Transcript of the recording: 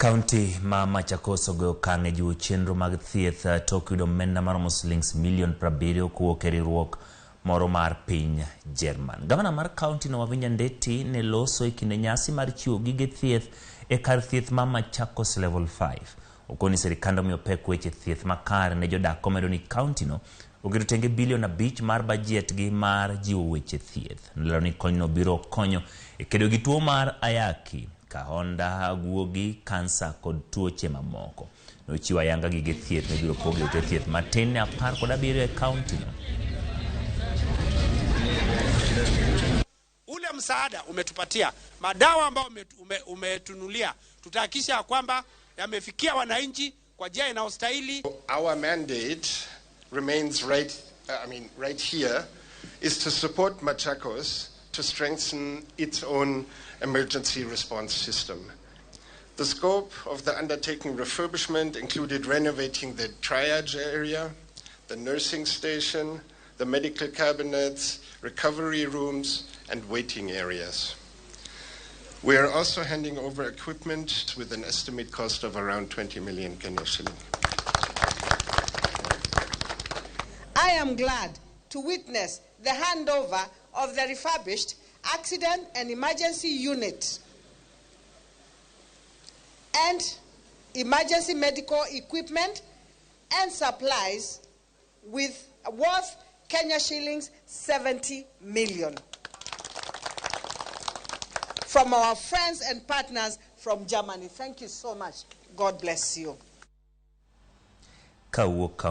Kaunti ma Machakos ogoyo okang' e jiwo chenro mag thieth tok yudo omenda maromo silings milion 70 kowuok e riwruok moro mar piny Jerman. Gavana mar kaunti no Wavinya Ndeti ne loso e kinde nyasi mar chiwo gige thieth e kar thieth ma Machakos Level 5. Okoni sirikand omiyo pek weche thieth makare ne jodak komedo ni kaunti no oketo tenge bilion 5 mar bajet gi mar jiwo weche thieth. Nolero ni konyno biro konyo e kedo gi tuo mar ayaki, kahonda, guogi, kansa kod tuoche mamoko. Nochiwo ayanga gige thieth mibiro pog e ute thieth matin ne 17 e kaunti no. Ule msaada umetupatia, madawa ambayo umetunulia, tutahakikisha ya kwamba yamefikia wananchi kwa njia inayostahili. Our mandate remains right, I mean, right here, is to support Machakos to strengthen its own emergency response system. The scope of the undertaking refurbishment included renovating the triage area, the nursing station, the medical cabinets, recovery rooms, and waiting areas. We are also handing over equipment with an estimate cost of around 20 million Kenya shilling. I am glad to witness the handover of the refurbished accident and emergency unit and emergency medical equipment and supplies with worth Kenya shillings 70 million from our friends and partners from Germany. Thank you so much. God bless you. Kawuok